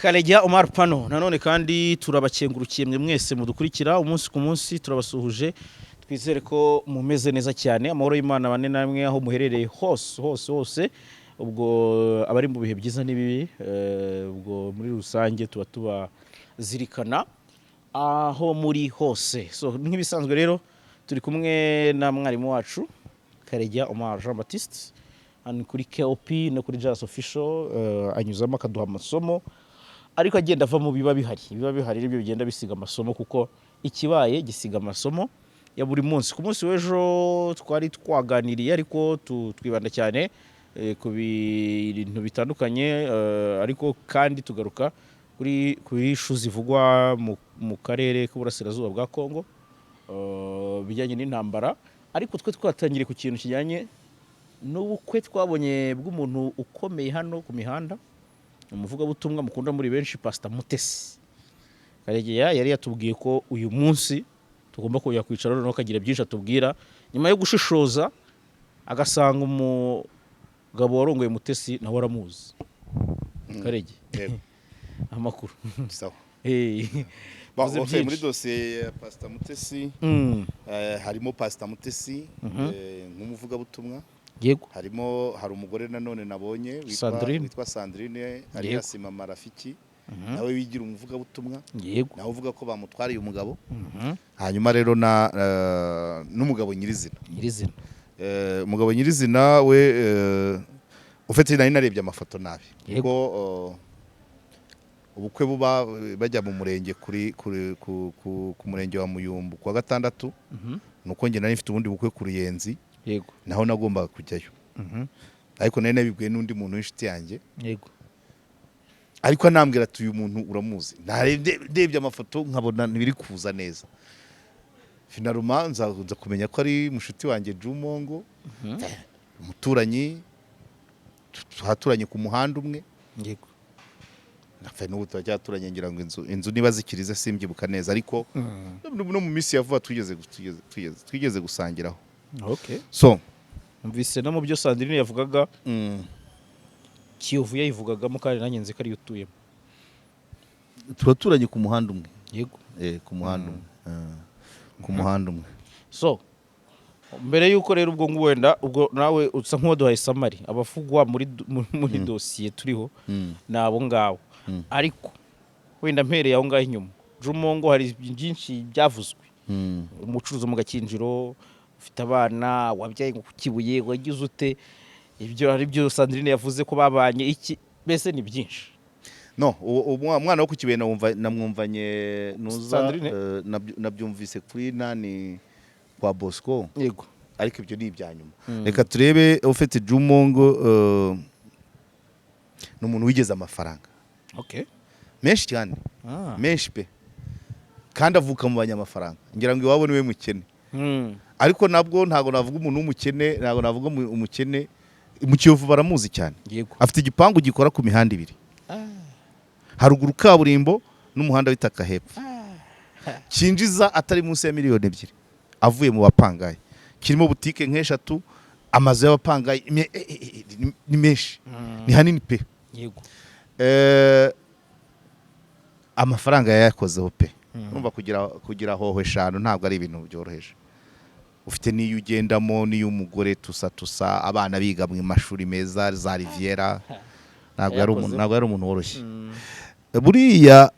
Karegeya Omar Pano. Nanone kandi turabakengurukiye mwe mwese mudukurikira umunsi ku munsi, turabasuhuje, twizere ko mumeze neza cyane. Amahoro y'Imana bane namwe aho muherereye hose hose hose. Ubwo abari mu bihe byiza n'ibibi, ubwo muri rusange tuba tubazirikana aho muri hose. So nk'ibisanzwe rero turi kumwe na mwarimu wacu Karegeya Omar Jean Baptiste hano kuri KOP no kuri Jazz Official, anyuzamo akaduha amasomo ariko agenda ava mu biba bihari. Ibiba bihari nibyo bigenda bisiga amasomo, kuko ikibaye gisiga amasomo ya buri munsi. Ku munsi w'ejo twari twaganiriye, ariko twibanda cyane ku bintu bitandukanye, ariko kandi tugaruka kuri issue zivugwa mu karere k'uburasirazuba bwa Kongo, bijyanye n'intambara. Ariko twe twatangiriye ku kintu kijyanye n'ubukwe twabonye bw'umuntu ukomeye hano ku mihanda, umuvugabutumwa mukunda muri benshi, Pastor Mutesi. Karegeya yari yatubwiye ko uyu munsi tugomba kujya kwicara noneho akagira byinshi atubwira nyuma yo gushishoza agasanga umugabo warongoye Mutesi nawe aramuzi. Karege, Yego. amakuru? Sawa. Hey. Uvuze Okay, muri byinshi. dosiye ya Pastor Mutesi, harimo Pastor Mutesi nk'umuvugabutumwa. Harimo, hari umugore nanone nabonye witwa Sandrine. witwa Sandrine alias Mama Rafiki, nawe wigira umuvugabutumwa, nawe uvuga ko bamutwariye umugabo. Hanyuma rero na n'umugabo nyirizina. Nyirizina. Umugabo nyirizina we, ufite, nari narebye amafoto nabi, kuko ubukwe buba, bajya mu murenge kuri ku murenge wa Muyumbu kuwa gatandatu, nuko njye nari mfite ubundi bukwe ku Ruyenzi, naho nagombaga kujyayo, ariko nari nabibwiwe n'undi muntu w'inshuti yanjye, ariko anambwira ati: "Uyu muntu uramuzi?" Ndebye amafoto nkabona ntibiri kuza neza. Finalement nza kumenya ko ari mushuti wanjye Jumongo, umuturanyi, tuhaturanye ku muhanda umwe. Napfa n'ubu turacyaturanye, ngira ngo inzu niba zikirize simbyibuka neza, ariko no mu minsi ya vuba twigeze gusangiraho. So Numvise no mu byo Sandrine yavugaga, Kiyovu yayivugagamo, kandi nanjye nzi ko ariyo utuyemo. Turaturanye ku muhanda umwe. Ku muhanda umwe. Ku muhanda umwe. So mbere y'uko rero ubwo ngubwo wenda ubwo nawe usa nk'uwaduhaye summary, abavugwa muri dosiye turiho ni abo ngabo. Ariko wenda mpereye aho ngaho inyuma, Jumongo, hari byinshi byavuzwe, umucuruzi mu Gakinjiro ufite abana, wabyaye ngo ku Kibuye, wagize ute, ibyo ari byo Sandrine yavuze ko babanye iki, mbese ni byinshi. No umwana wo ku Kibuye namwumvanye nuza Sandrine? Nabyumvise kuri nani, kwa Bosco. Ariko ibyo ni ibya nyuma. Reka turebe. Ufite Jumongo, ni umuntu wigeze amafaranga menshi cyane, menshi pe, kandi avuka mu banyamafaranga. Ngira ngo iwabo niwe mukene, ariko nabwo ntabwo navuga umuntu w'umukene, ntabwo navuga umukene. Mu Kiyovu baramuzi cyane. Afite igipangu gikora ku mihanda ibiri, haruguru kaburimbo n'umuhanda w'itaka hepfo, cyinjiza atari munsi ya miliyoni 2 avuye mu bapangayi. Kirimo butike nk'eshatu, amazu y'abapangayi ni menshi, ni hanini pe. Amafaranga yayakozeho pe. Urumva kugira hoho eshanu ntabwo ari ibintu byoroheje. Ufite n'iyo ugendamo n'iy'umugore, tusa tusa, abana biga mu mashuri meza za Riviera. Ntabwo yari umuntu Yakoze. Ntabwo yari umuntu woroshye buriya.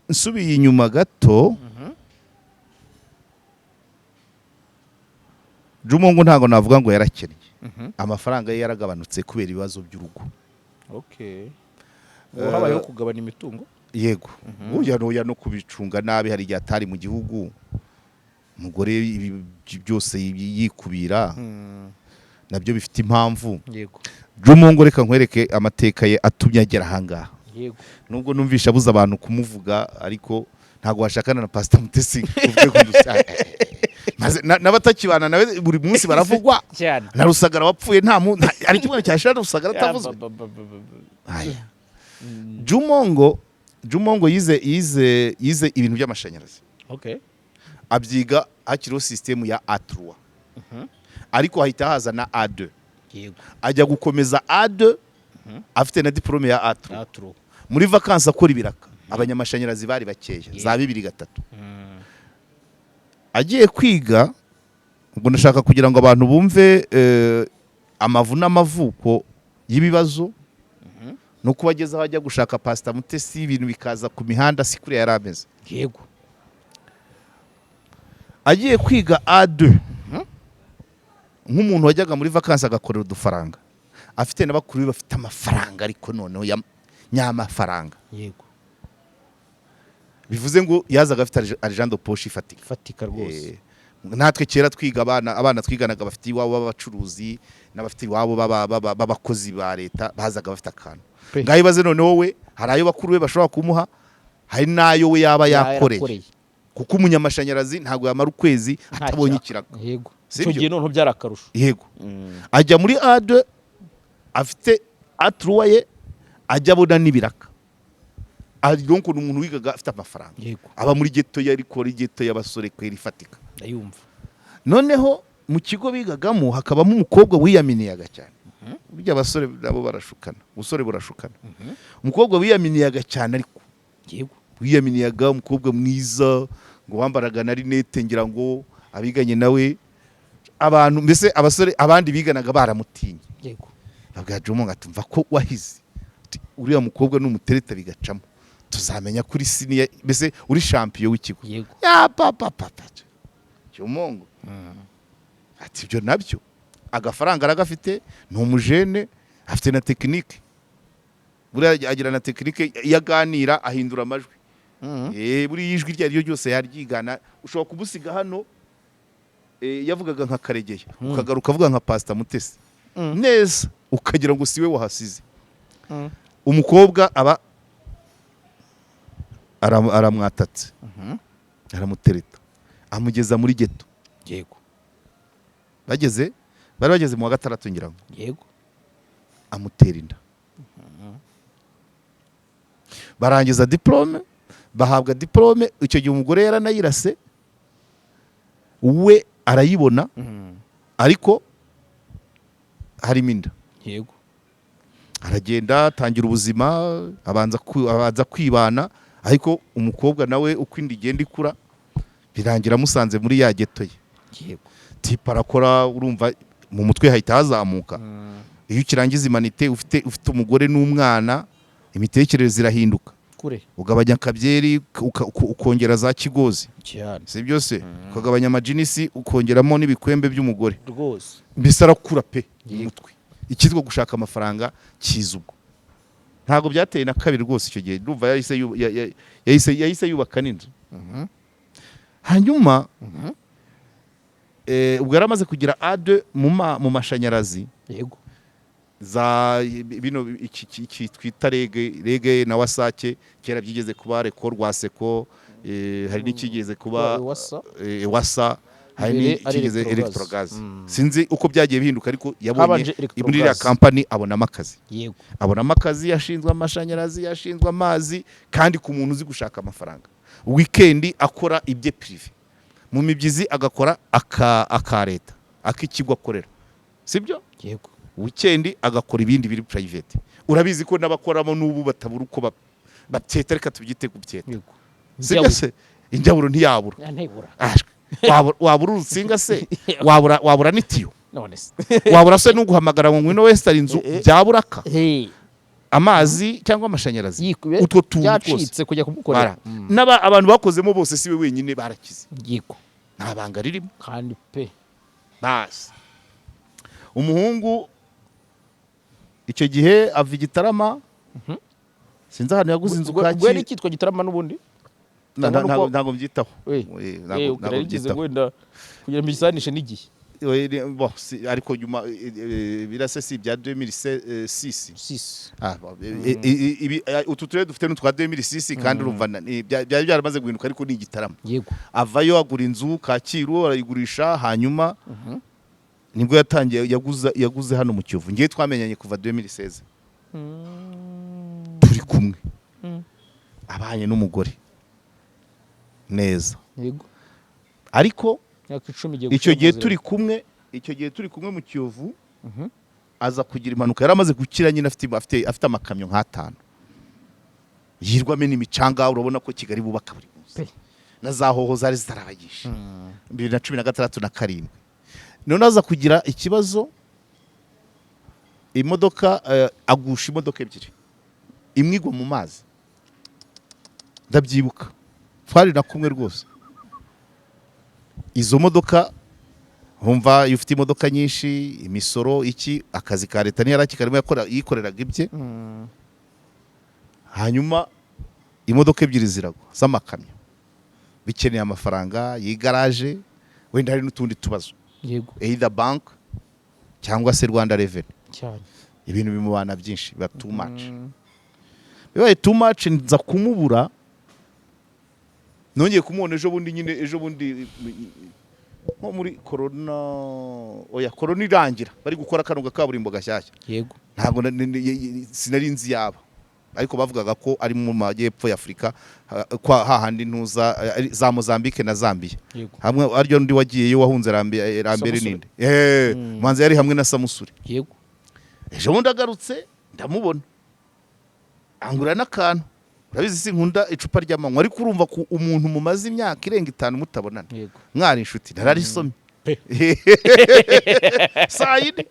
Nsubiye inyuma gato, Jumongo ntabwo navuga ngo yarakennye. Amafaranga ye yaragabanutse kubera ibibazo by'urugo. Okay, ngo habayeho kugabana imitungo. Yego, burya ntoya no kubicunga nabi. Hari igihe atari mu gihugu, umugore ibi byose yikubira, nabyo bifite impamvu. Jumongo, reka nkwereke amateka ye atumye agera ahangaha. Nubwo numvisha abuza abantu kumuvuga, ariko ntabwo washakana na Pastor Mutesi uvuge ko maze n'abatakibana nawe buri munsi baravugwa. Cyane. Na Rusagara wapfuye, nta hari icyumweru cyashira Rusagara atavuzwe. Ba, ba, ba, ba, ba. Aya. Jumongo yize ibintu by'amashanyarazi. Abyiga hakiriho sisitemu ya A3, ariko hahita haza na A2. Ajya gukomeza A2. Afite na diplôme ya A3. A3. Muri vacances akora ibiraka, abanyamashanyarazi bari bakeya za 2003. Agiye kwiga, ubwo ndashaka kugira ngo abantu bumve amavu n'amavuko y'ibibazo no kuba ageze aho ajya gushaka Pasita Mutesi, ibintu bikaza ku mihanda, si kuriya yari ameze. Agiye kwiga A2, nk'umuntu wajyaga muri vacances agakorera udufaranga, afite na bakuru be bafite amafaranga, ariko noneho ya nyamafaranga. Bivuze ngo yazaga afite argent de poche ifatika. Ifatika rwose. Natwe kera twiga, abana twiganaga bafite iwabo b'abacuruzi n'abafite iwabo b'abakozi ba leta bazaga bafite akantu. Ngaho ibaze noneho, we hari ayo bakuru be bashobora kumuha, hari n'ayo we yaba yakoreye, kuko umunyamashanyarazi ntabwo yamara ukwezi Nta atabonye kiraka. ikirago. Si Icyo byo? gihe noneho byari akarusho. Yego, ajya muri A2 afite A3 ye, ajya abona n'ibiraka. Donc ni umuntu wigaga afite amafaranga, aba muri ghetto ye, ariko ari ghetto y'abasore kwera ifatika. Ndayumva. Noneho mu kigo bigagamo hakabamo umukobwa wiyaminiyaga cyane. Burya abasore nabo barashukana, ubusore burashukana. Umukobwa wiyaminiyaga cyane, ariko wiyaminiyaga, umukobwa mwiza ngo wambaraga na lunettes, ngira ngo abiganye nawe, abantu mbese abasore abandi biganaga baramutinye. Babwira Jomo ngo atumva ko wahize. Ati, uriya mukobwa numutereta bigacamo, tuzamenya kuri senior, mbese uri champion w'ikigo. Ya papa papa, Jomongo ati ibyo nabyo agafaranga aragafite, ni umujene, afite na technique. Buriya agira na technique, iyo aganira ahindura amajwi. Buriya ijwi iryo ari ryo ryose yaryigana. Ushobora kumusiga hano, yavugaga nka Karegeya, ukagaruka avuga nka Pasita Mutesi neza, ukagira ngo siwe wahasize. Umukobwa aba aramwatatse, aramutereta, amugeza muri ghetto. Bageze, bari bageze mu wa gatandatu ngira ngo. Amutera inda. Barangiza diplôme, bahabwa diplôme. Icyo gihe umugore yaranayirase, we arayibona, ariko harimo inda. Aragenda atangira ubuzima, abanza kwibana, ariko umukobwa nawe uko inda igenda ikura, birangira amusanze muri ya ghetto ye. Type arakora, urumva mu mutwe hahita hazamuka. Iyo ukirangiza humanités ufite umugore n'umwana, imitekerereze irahinduka. Kure. Ugabanya akabyeri, ukongera za kigozi. Cyane. Si byose, ukagabanya amajinisi, ukongeramo n'ibikwembe by'umugore. Mbese arakura pe mu mutwe, icyitwa gushaka amafaranga kiza. Ubwo ntabwo byateye na kabiri rwose, icyo gihe ndumva yahise yubaka n'inzu. Hanyuma ubwo yari amaze kugira A2 mu mashanyarazi, za bino iki twita REG, REG na WASAC, kera byigeze kuba RECO, RWASECO, hari n'ikigeze kuba Wasa. WASA, hari Mbere ari n'ikigeze Electrogaz. Electrogaz. Sinzi uko byagiye bihinduka, ariko yabonye Habanje muri iriya Electrogaz. kampani abonamo akazi. Abonamo akazi, yashinzwe amashanyarazi, yashinzwe amazi, kandi ku muntu uzi gushaka amafaranga, weekend akora ibye privé, mu mibyizi agakora aka leta, ak'ikigo akorera, sibyo? Yego. Weekend agakora ibindi biri private. Urabizi ko n'abakoramo n'ubu batabura uko babyeta, reka tubyite kubyeta. Sibyo se? Injyaburo ntiyabura. Ntibura. Ashwe. Wabura urutsinga se, wabura n'itiyo? None se? Wabura se n'uguhamagara ngo ngwino wesitara inzu byaburaka Hey, amazi cyangwa amashanyarazi? Yikube Utwo tuntu twose byacitse kujya kumukorera. N'aba abantu bakozemo bose, si we wenyine, barakize. Nta banga ririmo. Kandi pe. Basi umuhungu icyo gihe ava i Gitarama, sinzi ahantu yaguze inzu. Ubwo yari Kacyiru. icyitwa Gitarama n'ubundi? Cyangwa Ntabwo mbyitaho. Ntabwo Narigize mbyitaho. wenda kugira ngo mbisanishe n'igihe. Bon, ariko nyuma birase si ibya 2006? Six. Ah, bon, utu turere dufite n'utwa 2006, kandi urumva byari byaramaze guhinduka, ariko ni Igitarama. Avayo agura inzu Kacyiru, arayigurisha, hanyuma nibwo yatangiye yaguze hano mu Kiyovu. Ngiye twamenyanye kuva 2016, turi kumwe, abanye n'umugore neza. Ariko Imyaka 10 igiye icyo gushira gihe mu turi kumwe, icyo gihe turi kumwe mu Kiyovu. Aza kugira impanuka, yari amaze gukira nyine, afite amakamyo nk'atanu yirwamo n'imicanga. Urabona ko Kigali bubaka buri munsi na za hoho zari zitarabagisha 2016 na 7. None aza kugira ikibazo, imodoka agusha imodoka ebyiri, imwe igwa mu mazi. Ndabyibuka, twari na kumwe rwose. Izo modoka, wumva iyo ufite imodoka nyinshi, imisoro, iki, akazi ka leta ntiyari akikarimo, yikoreraga ibye. Hanyuma imodoka ebyiri ziragwa z'amakamyo, bikeneye amafaranga y'igaraje, wenda hari n'utundi tubazo, either bank cyangwa se Rwanda Revenue. Ibintu bimubana byinshi, biba too much. Bibaye too much, nza kumubura. Nongeye kumubona ejo bundi nyine, ejo bundi nko muri corona, oya, corona irangira, bari gukora kano gakaburimbo gashyashya. Ntabwo sinari nzi yaba, ariko bavugaga ko ari mu majyepfo ya Afurika, kwa hahandi ntuza za Mozambique na Zambia, hamwe aryo ndi wagiyeyo wahunze Rambere. Samusure. Ninde manzi yari hamwe na Samusure. Ejo bundi agarutse ndamubona, angura n'akantu. Urabizi sinkunda icupa ry'amanywa, ariko urumva ku umuntu mumaze imyaka irenga 5 mutabonana, mwari inshuti, nararisomye. Pe. Saa 4,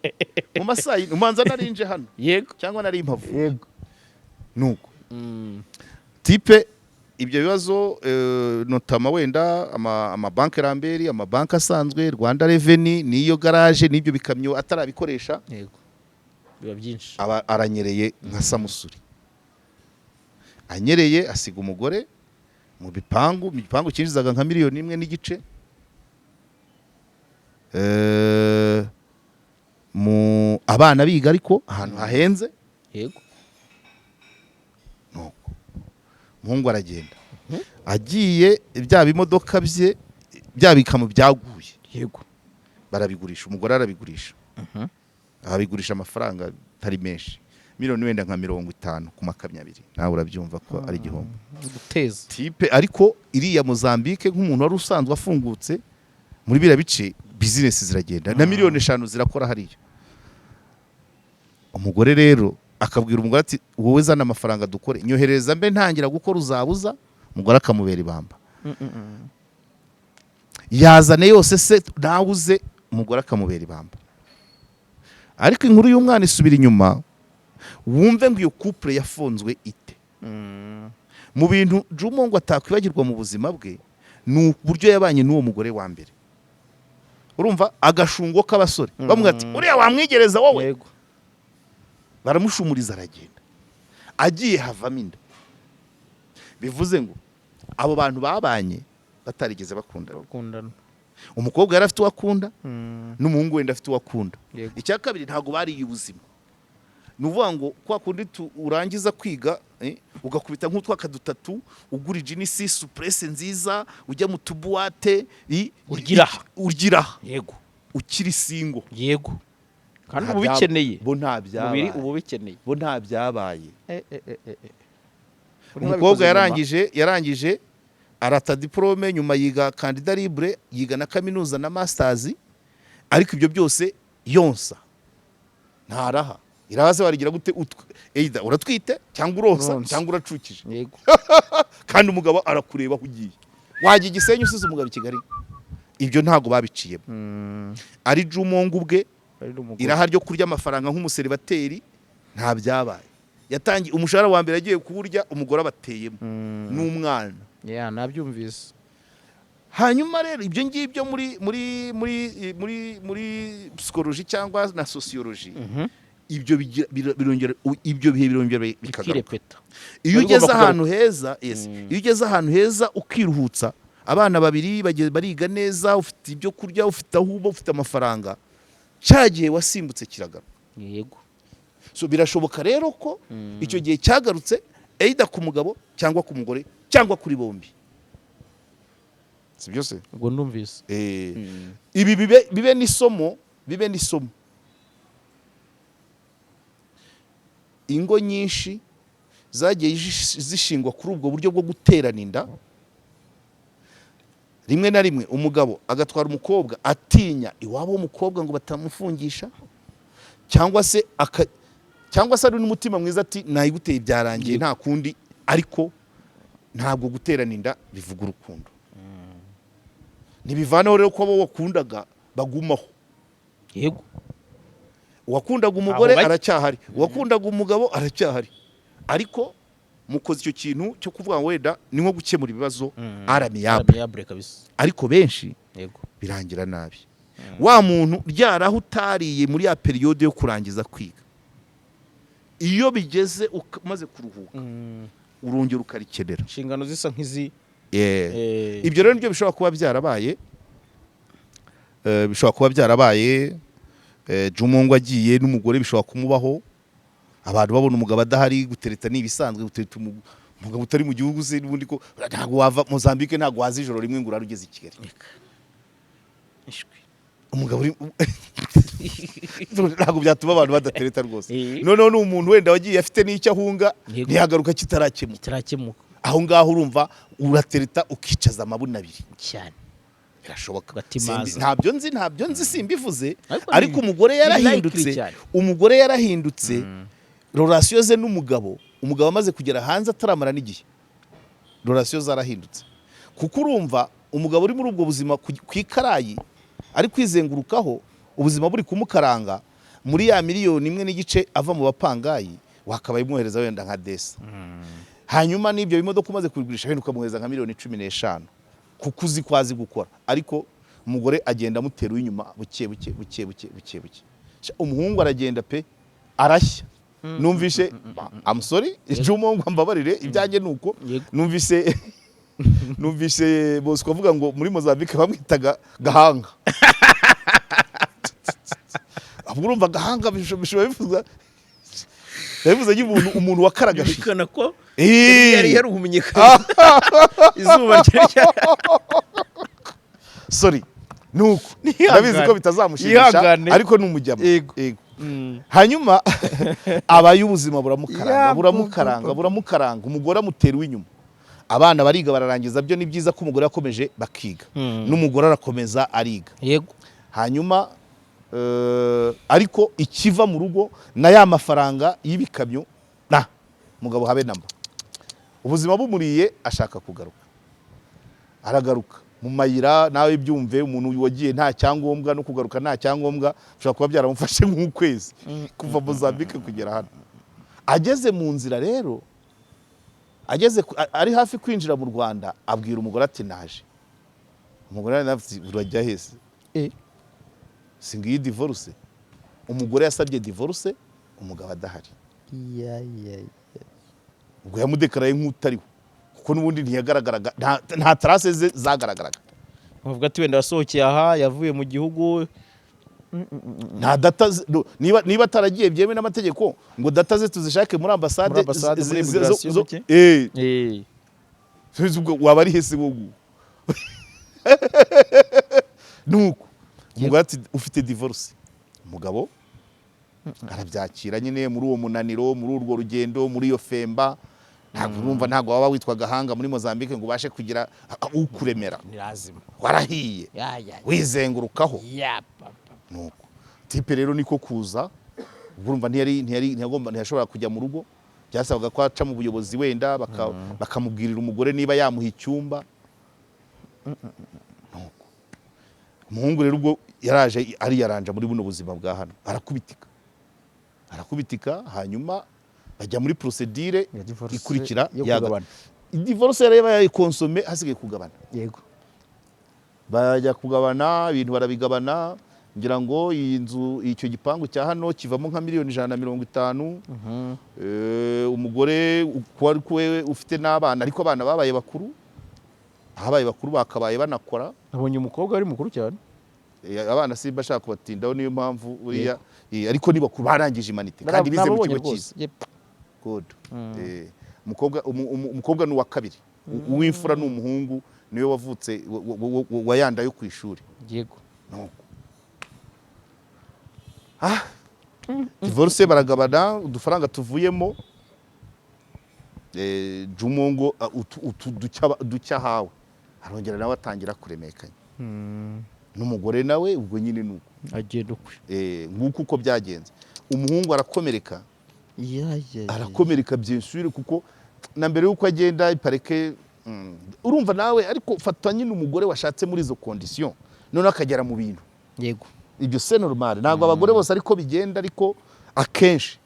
mu ma saa 4, umanza narinje hano cyangwa nari impavu. Nuko type ibyo bibazo, notama wenda amabanki Ramberi, amabanki asanzwe, Rwanda Revenue, n'iyo garage n'ibyo bikamyo atarabikoresha, Yego, biba byinshi. Aba aranyereye nka Samusuri. Anyereye, asiga umugore mu bipangu, mu gipangu cyinjizaga nka miliyoni 1.5. Mu abana biga ariko ahantu hahenze. Nuko umuhungu aragenda. Agiye, bya bimodoka bye, bya bikamyo byaguye, barabigurisha, umugore arabigurisha. Abigurisha amafaranga atari menshi, miliyoni wenda nka 50 ku makamyo abiri. Nawe urabyumva ko ari igihombo. Guteza. Type ariko iriya Mozambique, nk'umuntu wari usanzwe afungutse muri biriya bice, bizinesi ziragenda, na miliyoni 5 zirakora hariya. Umugore rero akabwira umugore ati: "Wowe zana amafaranga dukore, nyohereza mbe ntangira gukora, uzabuza." Umugore akamubera ibamba, yazane yose se nawe uze, umugore akamubera ibamba. Ariko inkuru y'umwana isubira inyuma, wumve ngo iyo couple yafunzwe ite? Mu bintu Jumo ngo atakwibagirwa mu buzima bwe ni uburyo yabanye n'uwo mugore wa mbere. Urumva agashungo k'abasore bamwe ati: "Uriya wamwigereza wowe?" Baramushumuriza, aragenda. Agiye havamo inda. Bivuze ngo abo bantu babanye batarigeze bakundana. Bakundana. Umukobwa yari afite uwo akunda, n'umuhungu wenda afite uwo akunda. Icya kabiri, ntabwo bariye ubuzima. Ni ukuvuga ngo kwa kundi urangiza kwiga, ugakubita nk'utwaka dutatu, ugura ijinisi supurese nziza, ujya mu tubuwate, Urya iraha. Urya iraha. Ukiri single. Yego, kandi Nta uba ubikeneye. Bo nta Umubiri byabaye. uba ubikeneye. Bo nta byabaye. Uri Umukobwa wabikoze nyuma. yarangije arata diplôme, nyuma yiga candidat libre, yiga na kaminuza na masters, ariko ibyo byose yonsa, ntaraha. Iraha se warigira gute? Either uratwite cyangwa uronsa Uronsa. cyangwa uracukije. Kandi umugabo arakureba aho ugiye. Wajya Igisenyi usize umugabo i Kigali? Ibyo ntabwo babiciyemo. Ari Jumongo ubwe, Ari n'umugore. iraha ryo kurya amafaranga nk'umuseribateri nta byabaye. Yatangiye umushahara wa mbere agiye kuwurya, umugore abateyemo n'umwana. Ya, nabyumvise. Hanyuma rero ibyo ngibyo muri psychologie cyangwa na sociologie, ibyo birongera, ibyo bihe birongera bikagaruka. Bikirepeta. Iyo Biba ugeze bigomba. ahantu heza, yes, iyo ugeze ahantu heza ukiruhutsa, abana babiri bariga neza, ufite ibyo kurya, ufite aho uba, ufite amafaranga, cya gihe wasimbutse kiragaruka. So birashoboka rero ko icyo gihe cyagarutse, either ku mugabo cyangwa ku mugore cyangwa kuri bombi. Si byose? Ubwo ndumvise. Ibi bibe n'isomo, bibe n'isomo. Ingo nyinshi zagiye zishingwa kuri ubwo buryo bwo guterana inda, rimwe na rimwe umugabo agatwara umukobwa atinya iwabo w'umukobwa ngo batamufungisha, cyangwa se umukobwa akagenda Cyangwa se cyangwa se ari n'umutima mwiza, ati nayiguteye byarangiye, nta kundi. Ariko ntabwo guterana inda bivuga urukundo. Ntibivanaho rero ko abo wakundaga bagumaho. Uwakundaga umugore Aho bajya. aracyahari, uwakundaga umugabo aracyahari, ariko mukoze icyo kintu cyo kuvuga ngo wenda ni nko gukemura ibibazo à l'amiable. Amiable kabisa. Ariko benshi birangira nabi. Wa muntu ryaraho utariye muri ya période yo kurangiza kwiga, iyo bigeze umaze kuruhuka, urongera ukarikenera. Inshingano zisa nk'izi. Ibyo rero nibyo bishobora kuba byarabaye. Bishobora kuba byarabaye. Jumungu agiye n'umugore bishobora kumubaho, abantu babona umugabo adahari. Gutereta ni ibisanzwe. Gutereta umugabo utari mu gihugu se, n'ubundi ko ntabwo wava Mozambique, ntabwo waza ijoro rimwe ngo urare ugeze i Kigali. Ishwi. Umugabo uri ntabwo byatuma abantu badatereta rwose. Noneho ni umuntu wenda wagiye afite n'icyo ahunga, ntiyagaruka kitarakemuka. Kitarakemuka. Aho ngaho urumva uratereta ukicaza amabuno abiri. Cyane. Birashoboka. Ugatimaza. Ntabyo nzi, simbivuze. Ariko Ariko umugore ni yarahindutse. likely cyane. Umugore yarahindutse, relation ze n'umugabo, umugabo amaze kugera hanze ataramara n'igihe, relation zarahindutse. Kuko urumva umugabo uri muri ubwo buzima ku ikarayi ari kwizengurukaho, ubuzima buri kumukaranga, muri ya 1.5 miliyoni ava mu bapangayi wakabaye umwohereza wenda nka desa, hanyuma n'ibyo bimodoka umaze kubigurisha wenda ukamwohereza nka miliyoni 15, kuko uzi ko azi gukora. Ariko umugore agenda amutera uw'inyuma buke buke buke buke buke buke. Sha, umuhungu aragenda pe, arashya. Numvishe, I'm sorry Jumo, ngo mbabarire, ibyanjye ni uko. Numvise Bosco avuga ngo muri Mozambique bamwitaga Gahanga. Ahubwo urumva Gahanga bishobora bivuze nk'umuntu, umuntu wakaragashije. Yerekana ko yari yaruhumenye izuba ryari Sorry, nuko Nihangane. ndabizi ko bitazamushimisha, Yihangane. ariko ni umujyamo. Yego. Hanyuma abaye ubuzima buramukaranga, buramukaranga, buramukaranga. Umugore amutera uw'inyuma, abana bariga bararangiza. Byo ni byiza ko umugore yakomeje bakiga, n'umugore arakomeza ariga. Hanyuma ariko ikiva mu rugo na ya mafaranga y'ibikamyo na mugabo habe namba. Ubuzima bumuriye, ashaka kugaruka, aragaruka mu mayira. Nawe byumve, umuntu wagiye nta cyangombwa no kugaruka nta cyangombwa, bishobora kuba byaramufashe nk'ukwezi kuva Mozambique kugera hano. Ageze mu nzira rero, ageze ari hafi kwinjira mu Rwanda, abwira umugore ati naje. Umugore nawe ati urajya hese? Si ngiyi divorce. Umugore yasabye divorce umugabo adahari. Ubwo yamudekaraye nk'utariho, kuko n'ubundi ntiyagaragaraga, nta trace ze zagaragaraga. Bavuga ati wenda yasohokeye aha, yavuye mu gihugu. Nta data no, niba ataragiye byemewe n'amategeko ngo data ze tuzishake muri ambasade, Muri ambasade, muri immigration, buke. Sinzi ubwo waba ari hese wowe. Nuko umugore ati ufite divorce. Umugabo arabyakira nyine muri uwo munaniro, muri urwo rugendo, muri iyo femba. Ntabwo urumva, ntabwo waba witwa Gahanga muri Mozambique ngo ubashe kugira ukuremera. Ni lazima. Warahiye, ya ya wizengurukaho. Ya papa. Nuko type rero niko kuza. Ubwo urumva ntiyari ntiyagomba, ntiyashobora kujya mu rugo, byasabaga ko aca mu buyobozi wenda bakamubwirira umugore niba yamuha icyumba. Nuko umuhungu rero ubwo yaraje ariyaranja muri buno buzima bwa hano, arakubitika, arakubitika, hanyuma bajya muri procédure Ya divorce. ikurikira Yo kugabana. Divorce yari yayikonsome, hasigaye kugabana. Bajya kugabana ibintu, barabigabana. Ngira ngo iyi nzu, icyo gipangu cya hano kivamo nka miliyoni 150. Umugore uko ari we ufite n'abana, ariko abana babaye bakuru, ababaye bakuru bakabaye banakora. Nabonye umukobwa ari mukuru cyane. Abana simba ashaka kubatindaho, niyo mpamvu uriya ariko ni bakuru, barangije humanités kandi bize mu Nababonye kigo rwose. cyiza. Good. Umukobwa ni uwa kabiri. Uw'imfura ni umuhungu, niwe wavutse wayandayo ku ishuri. Nuko. Divorce baragabana, udufaranga tuvuyemo, Jumongo utu ducya ahawe, arongera nawe atangira kuremekanya n'umugore nawe. Ubwo nyine nuko Agenda ukwe. Nguko uko byagenze. Umuhungu arakomereka, arakomereka byinshi, kuko na mbere yuko agenda pareke, urumva nawe, ariko fata nyine umugore washatse muri izo condition, none akagera mu bintu. Ibyo c'est normal, ntabwo abagore bose ariko bigenda, ariko akenshi,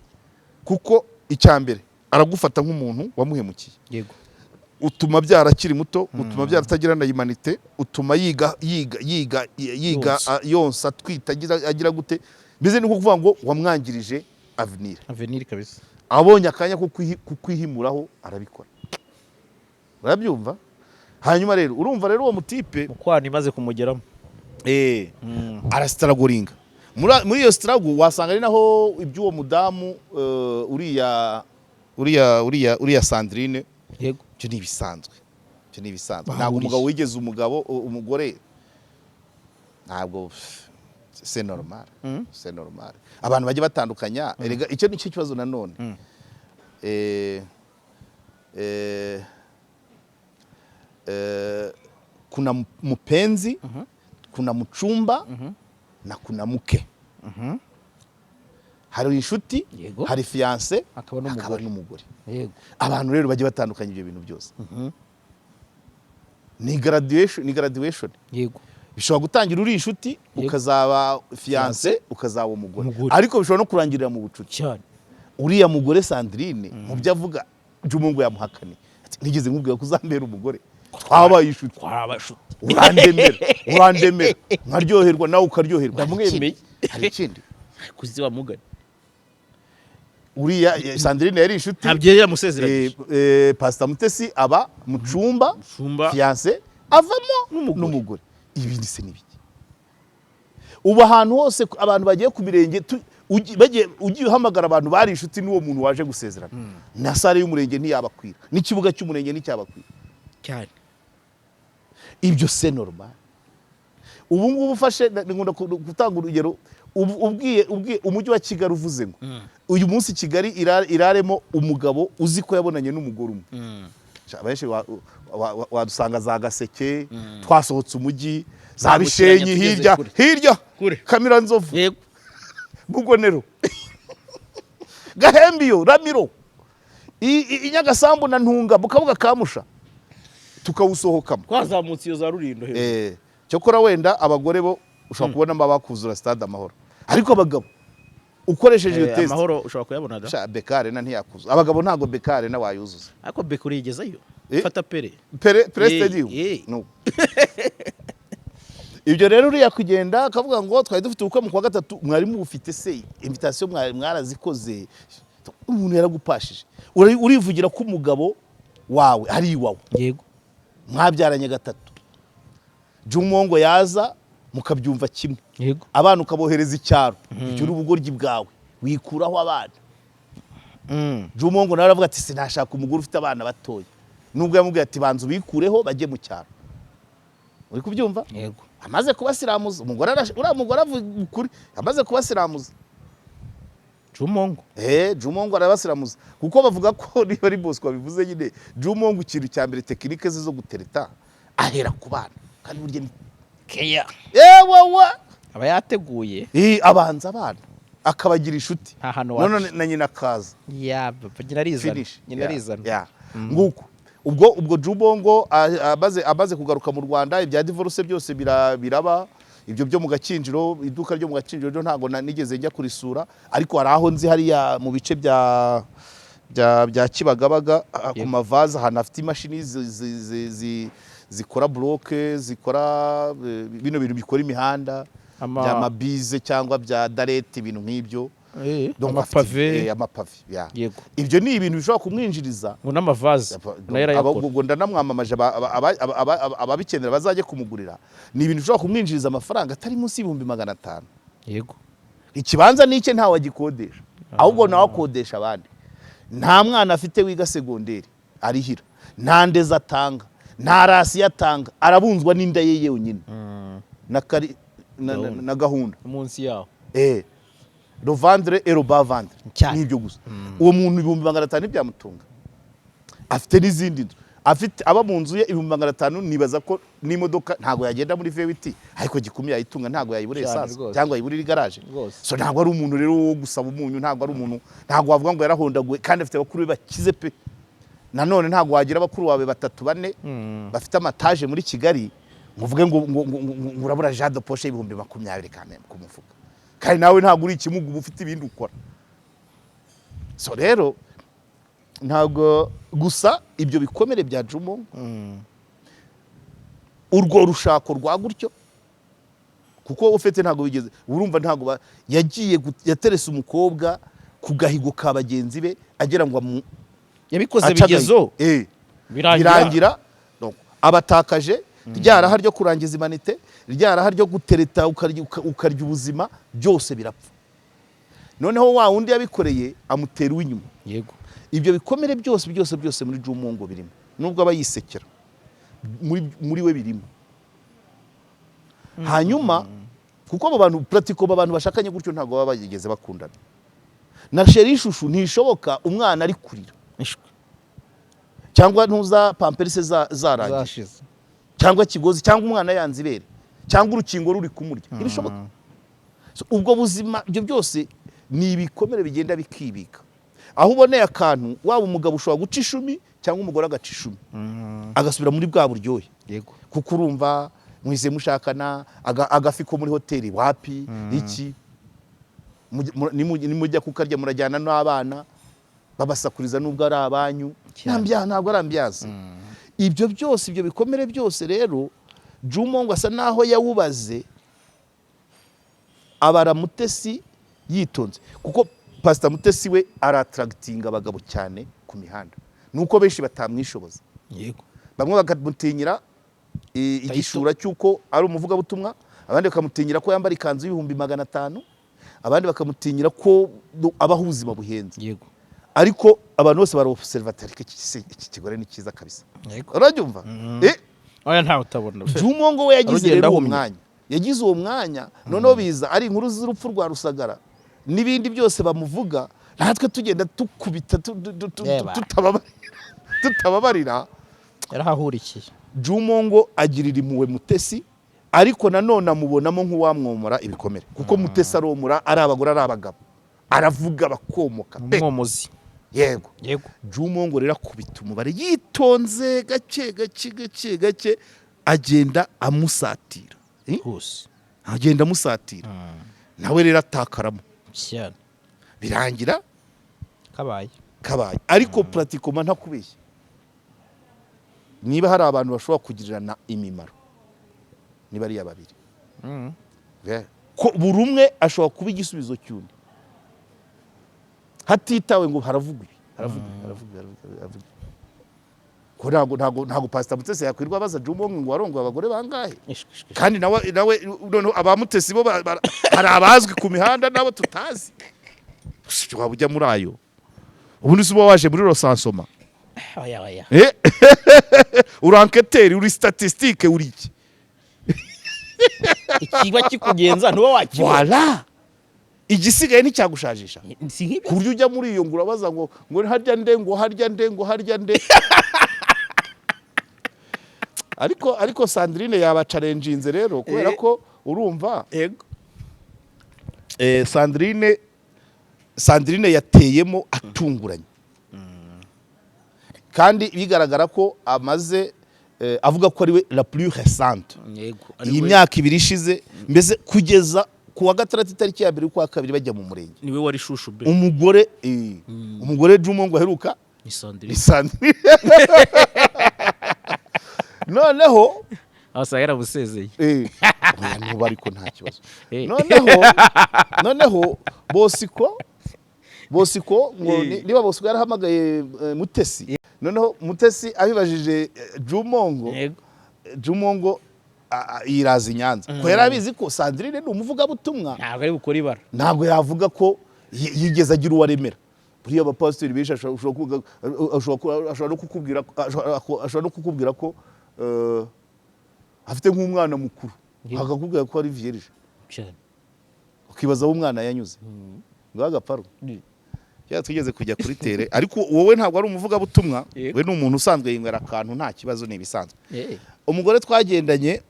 kuko icya mbere aragufata nk'umuntu wamuhemukiye. Utuma abyara akiri muto, utuma abyara atagira na humanité, utuma yiga yiga yiga yiga. Yonsa. Yonsa, atwita, agira gute, mbese ni nko kuvuga ngo wamwangirije avenir. Avenir kabisa. Abonye akanya ko kukwihimuraho arabikora, urabyumva? Hanyuma rero urumva rero uwo mutipe Mukwano imaze kumugeramo. Arastrugglinga muri iyo struggle, wasanga ari naho iby'uwo mudamu, uriya Sandrine. Ibyo ni ibisanzwe, ibyo ni ibisanzwe. Bahuriye. Ntabwo umugabo wigeze umugabo umugore, ntabwo c'est normal. C'est normal, abantu bajya batandukanya. Erega icyo ni cyo kibazo nanone. Kuna mpenzi, kuna mchumba na kuna mke. Hari inshuti, hari fiancé, Hakaba n'umugore. Hakaba n'umugore. Abantu rero bajya batandukanya ibyo bintu byose. Ni graduation, ni graduation. Bishobora gutangira uri inshuti, ukazaba fiancé, ukazaba umugore. Umugore. Ariko bishobora no kurangirira mu bucuti. Uriya mugore Sandrine, mu byo avuga, Jumungu yamuhakaniye. Ati, "Nigeze nkubwira ko uzambera umugore? Twabaye inshuti." Twabashuti. Urandemera, urandemera nkaryoherwa, nawe ukaryoherwa. Ndamwemeye. Hari ikindi. Kuziba mugani. Uriya Sandrine yari inshuti. Ntabyo yari yamusezeranyije. Pastor Mutesi aba mchumba, Mchumba. fiancé, avamo N'umugore. n'umugore. Ibindi se n'ibiki? Ubu ahantu hose abantu bagiye ku mirenge, ugiye uhamagara abantu bari inshuti n'uwo muntu waje gusezerana, na salle y'umurenge ntiyabakwira, n'ikibuga cy'umurenge nticyabakwira. Ibyo c'est normal. Ubu ngubu ufashe, nkunda gutanga urugero, ubwiye umujyi wa Kigali, uvuze ngo uyu munsi Kigali iraremo umugabo uzi ko yabonanye n'umugore umwe. Sha, benshi wadusanga za Gaseke, twasohotse umujyi, za Twambukiranya Bishenyi, tugeze hirya kure. hirya. Kure. Kamiranzovu, Bugonero, Gahembiyo, Ramiro, i Nyagasambu na Ntunga, mu Kabuga ka Musha, tukawusohokamo. Twazamutse iyo za Rurindo hejuru. Cyokora wenda abagore bo ushobora kubonamo abakuzura Stade Amahoro, ariko abagabo ukoresheje iyo test, Amahoro ushobora kuyabona da. Sha, BK Arena ntiyakuzura. Abagabo ntabwo BK Arena wayuzuza. Ariko BK urigezayo. Fata Pele. Pele Stadium. No. Ibyo rero uriya kugenda akavuga ngo twari dufite ubukwe mu kwa gatatu, mwari mubufite se? Invitation mwari mwarazikoze? Umuntu yaragupashije. Urivugira ko umugabo wawe ari iwawe. Mwabyaranye gatatu, Jumongo yaza mukabyumva kimwe. Abana ukabohereza icyaro, ibyo ni ubugoryi bwawe, wikuraho abana. Jumongo nawe aravuga ati sinashaka umugore ufite abana batoya, nubwo yamubwiye ati banza ubikureho bajye mu cyaro. Uri kubyumva? Yego. Amaze kubasiramuza umugore, uriya mugore avuga ukuri, amaze kubasiramuza. Jumongo. Jumongo arabasiramuza, kuko bavuga ko niba ari Bosco wabivuze nyine, Jumongo ikintu cya mbere, technique ze zo gutereta, ahera ku bana, kandi burya ni Keya. Yewe wa! Aba yateguye. Abanza abana akabagira inshuti. Nta hantu none waca. na nyina akaza. Ya papa, nyina arizana. Finish. Nyina Yeah, arizana. yeah. Nguko ubwo Jubongo amaze kugaruka mu Rwanda, ibya divorce byose biraba. Ibyo byo mu Gakinjiro, iduka ryo mu Gakinjiro ryo ntabwo nigeze njya kurisura, ariko hari aho nzi hariya mu bice bya Kibagabaga, ku mavaze, ahantu hafite imashini zikora bloc, zikora bino bintu bikora imihanda, bya mabize cyangwa bya dalle, ibintu nk'ibyo. Donc Amapave. Amapave, yeah. Ibyo ni ibintu bishobora kumwinjiriza. Ngo n'amavaze nayo arayakora. Ubwo ndanamwamamaje, ababikenera bazajye kumugurira. Ni ibintu bishobora kumwinjiriza amafaranga atari munsi y'ibihumbi 500. Ikibanza ni icye, ntawe agikodesha, ahubwo nawe akodesha abandi. Nta mwana afite wiga segonderi arihira, nta ndezi atanga, nta ration atanga, arabunzwa n'inda ye yonyine na Gahunda. na gahunda. Munsi yaho. Le ventre et le bas-ventre. Nibyo gusa. Uwo muntu 500,000 ntibyamutunga, afite n'izindi nzu. Afite aba mu nzu ye 500,000, nibaza ko n'imodoka ntabwo yagenda muri V8, ariko gikumi yayitunga, ntabwo yayibura Cyane essence rwose. cyangwa yayiburira igaraje. Rwose. So ntabwo ari umuntu rero wo gusaba umunyu, ntabwo ari umuntu, ntabwo wavuga ngo yarahondaguwe, kandi afite bakuru be bakize pe. Nanone ntabwo wagira bakuru bawe batatu, bane bafite amataje muri Kigali ngo uvuge ngo urabura argent de poche y'20,000 kandi ku mufuka, kandi nawe ntabwo uri ikimuga, uba ufite ibindi ukora. So rero ntabwo gusa ibyo bikomere bya Jumo, urwo rushako rwa gutyo, kuko ufite ntabwo bigeze, urumva, ntabwo yagiye yaterese umukobwa ku gahigo ka bagenzi be agira ngo Yabikoze ace agahigo. bigezo birangira. Birangira donc abatakaje rya raha ryo kurangiza imanite, rya raha ryo gutereta ukarya ubuzima, byose birapfa. Noneho wa wundi yabikoreye amutera uw'inyuma. Ibyo bikomere byose byose byose muri Jumongo birimo, nubwo aba yisekera, muri we birimo. Hanyuma kuko abo bantu pratiquement, abantu bashakanye gutyo ntabwo baba bagigeze bakundana. Na chéri chouchou ntishoboka umwana ari kurira Ishwi. cyangwa ntuza Pampers zarangiye Zashize. cyangwa kigozi, cyangwa umwana yanze ibere, cyangwa urukingo ruri kumurya, ntibishoboka. So, ubwo buzima, ibyo byose ni ibikomere bigenda bikibika. Aho uboneye akantu, waba umugabo ushobora guca ishumi cyangwa umugore agaca ishumi, agasubira muri bwa buryohe, kuko urumva mwize mushakana agafi ko muri hoteli wapi iki. Nimujya kukarya murajyana n'abana babasakuriza nubwo ari abanyu. Ntabwo ari ambiance. Ibyo byose, ibyo bikomere byose rero, Jumo ngo asa naho yawubaze, abara Mutesi yitonze, kuko Pasita Mutesi we arattractinga abagabo cyane ku mihanda, nuko benshi batamwishoboza. Bamwe bakamutinyira igishura cy'uko ari umuvugabutumwa, abandi bakamutinyira ko yambara ikanzu y'500,000, abandi bakamutinyira ko abaho ubuzima buhenze. Ariko abantu bose barobservatari ko iki kigore ni cyiza kabisa. Urabyumva? Oya, ntawe utabona. Jumongo we yagize Arugenda rero uwo ahumye. mwanya, yagize uwo mwanya, noneho biza ari inkuru z'urupfu rwa Rusagara n'ibindi byose bamuvuga, natwe tugenda tukubita Yeba. tutababarira. Yarahahurikiye. Jumongo agirira impuhwe Mutesi, ariko nanone amubonamo nk'uwamwomora ibikomere, kuko Mutesi aromora, ari abagore ari abagabo, aravuga bakomoka pe. Umwomozi. Yego. Jumongo rero akubita umubare yitonze, gake gake gake gake, agenda amusatira. Hose. Agenda amusatira, nawe rero atakaramo. Cyane. Birangira Kabaye. kabaye. Ariko pratiquement, ntakubeshya, niba hari abantu bashobora kugirirana imimaro niba ari babiri, ko buri umwe ashobora kuba igisubizo cy'undi, hatitawe ngo haravugwa ibi, haravugwa ibi, haravugwa ibi, haravugwa ibi, haravugwa ibi. Ko ntabwo Pastor Mutesi yakwirwa abaza Jumongo ngo warongoye abagore bangahe? Ishwi, ishwi. Kandi nawe noneho abamutesi bo hari abazwi ku mihanda nabo tutazi. Waba ujya muri ayo, ubundi se uba waje muri recensement? Oya, oya. Uri enquêteur, uri statistique, uri iki? Ikiba kikugenza ntuba wakibona. Voilà, igisigaye nticyagushajisha Si nk'ibyo. ku buryo ujya muri iyo ngo urabaza ngo harya nde, ngo harya nde, ngo harya nde. Ariko Sandrine yabachallenginze rero, kubera ko urumva Sandrine yateyemo atunguranye, kandi bigaragara ko amaze avuga ko ari we la plus récente. Iyi myaka 2 ishize, mbese kugeza ku wa gatandatu itariki ya 1 y'ukwa kabiri bajya mu murenge, Niwe wari chouchou be. Umugore Jumo ngo aheruka Ni Sandrine. Ni Sandrine. Noneho Asa yarabusezeye. Oya, nubu ariko nta kibazo. Noneho Bosiko ngo niba Bosiko yarahamagaye Mutesi, noneho Mutesi abibajije Jumongo, Jumongo yiraza i Nyanza, ko yari abizi ko Sandrine ni umuvugabutumwa. Ntabwo ari bukore ibara. Ntabwo yavuga ko yigeze agira uwo aremera. Buriya abapasiteri benshi ashobora no kukubwira ko afite nk'umwana mukuru, akakubwira ko ari vierge, Cyane. ukibaza aho umwana yanyuze ngo agaparu. Kera twigeze kujya kuri terrain, ariko wowe ntabwo ari umuvugabutumwa. Yego. We ni umuntu usanzwe, yinywera akantu, nta kibazo, ni ibisanzwe. Umugore twagendanye